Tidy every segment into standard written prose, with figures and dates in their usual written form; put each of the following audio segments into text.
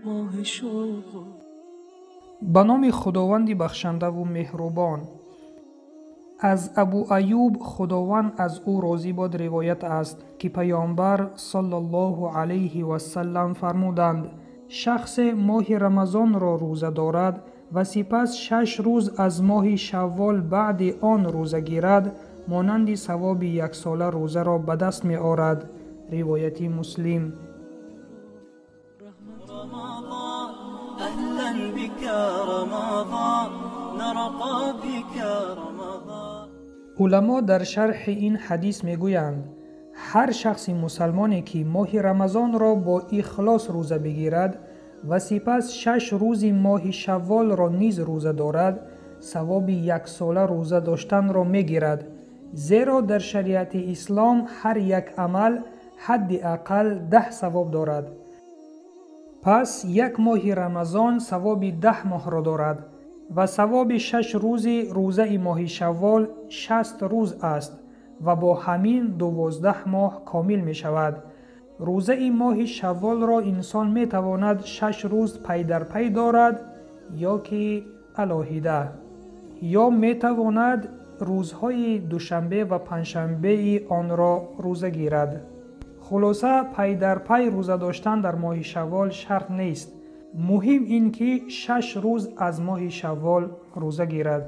Моҳи шавқу Ба номи Худованди бахшандаву меҳрубон. Аз Абу Аюб, Худованд аз ӯ розӣ бод, ривоят аст, ки Паёмбар саллаллоҳу алайҳи васаллам фармуданд: шахсе моҳи Рамазонро рӯза дорад ва сипас 6 рӯз аз моҳи Шаввол баъди он рӯза гирад, монанди савоби яксола рӯзаро ба даст меорад. Ривояти Муслим. رمضان أهلا بك رمضان نرقى بك رمضان. Уламо дар шарҳи ин ҳадис мегӯянд: ҳар шахси мусалмоне, ки моҳи Рамазонро бо ихлос рӯза бигирад ва сипас 6 рӯзи моҳи Шавволро низ рӯза дорад, савоби яксола рӯза доштанро мегирад, зеро дар шариати ислом ҳар як амал ҳадди ақал 10 савоб дорад. Пас як моҳи Рамазон савоби 10 моҳро дорад ва савоби 6 рӯзи рӯзаи моҳи Шаввол 60 рӯз аст ва бо ҳамин 12 моҳ комил мешавад. Рӯзаи моҳи Шавволро инсон метавонад 6 рӯз пай дар пай дорад ё ки алоҳида, ё метавонад рӯзҳои душанбе ва панҷшанбеи онро рӯза гирад. Хулоса, пай дар пай рӯза доштан дар моҳи Шаввол шарт нест. Муҳим ин ки 6 рӯз аз моҳи Шаввол рӯза гирад.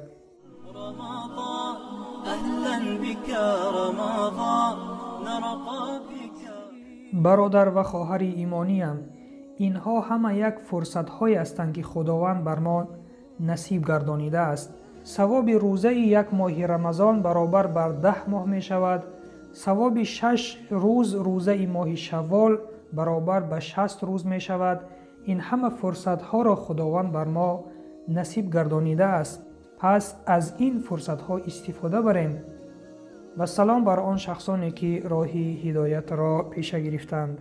رمضان أهلا بك رمضان نرقى بك. Бародар ва хоҳари имониям, инҳо ҳама як фурсатҳое ҳастанд, ки Худованд бар мо насиб гардонидааст. Савоби рӯзаи як моҳи Рамазон баробар бар 10 моҳ мешавад. Савоби 6 рӯз рӯзаи моҳи Шаввол баробар ба 60 рӯз мешавад. Ин ҳама фурсатҳоро Худованд бар мо насиб гардонидааст, пас аз ин фурсатҳо истифода барем. Ва салом бар он шахсоне, ки роҳи ҳидоятро пеша гирифтанд.